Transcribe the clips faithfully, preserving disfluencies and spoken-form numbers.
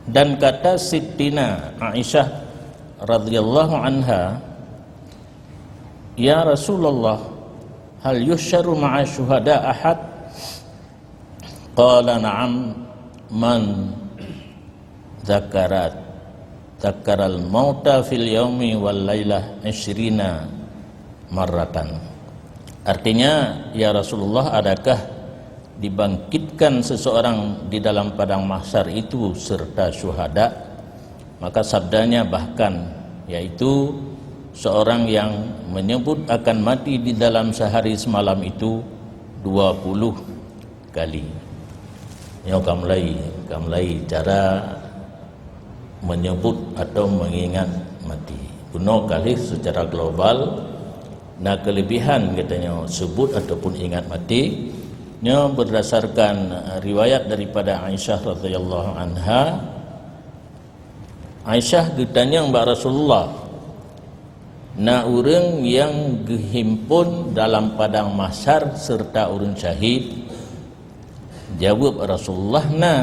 Dan kata Sittina Aisyah radhiyallahu anha, "Ya Rasulullah, hal yuhsyaru ma'a syuhada ahad?" Qala, "Na'am, man dzakarat, dzakaral mauta fil yaumi wal lailah isyrina marratan." Artinya, "Ya Rasulullah, adakah dibangkitkan seseorang di dalam padang mahsyar itu serta syuhada?" Maka sabdanya, "Bahkan, yaitu seorang yang menyebut akan mati di dalam sehari semalam itu dua puluh kali." Nyoe ka mulai, ka mulai cara menyebut atau mengingat mati. Bunoe ka lheueh secara global, na kelebihan geutanyoe sebut ataupun ingat mati. Nyoe berdasarkan, eh, riwayat daripada Aisyah radhiyallahu anha, Aisyah geutanyong bak Rasulullah, "Na ureuëng nyang geuhimpon dalam padang mahsyar serta ureuëng syahid?" Jaweueb Rasulullah, "Na,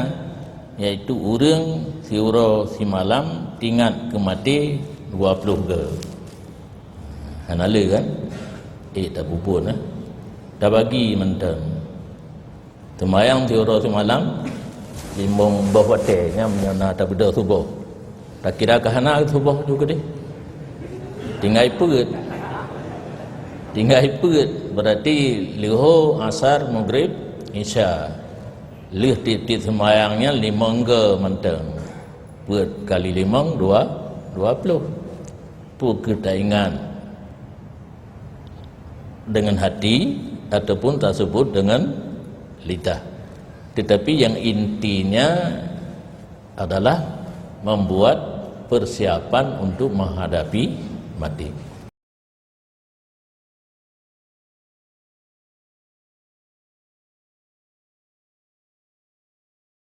yaitu ureuëng siuroe simalam tingat keu maté dua ploh goe." Hana le kan? Eh, tapubuet, eh. Tabagi mantong. Seumayang siuroe simalam, limong boh watée, nyan meunyoe na tabeudôh suboh. Takira ka hana suboh ju keudeh. Tinggai peuet. Tinggai peuet, berarti leuhô, asar, maghrib, isya. Lheueh tieb-tieb seumayang nyan limong goe mantong. Peuet kali limong, dua, dua ploh. Peu kheueh taingat dengan hati ataupun tasebut dengan lidah. Tetapi yang intinya adalah membuat persiapan untuk menghadapi mati.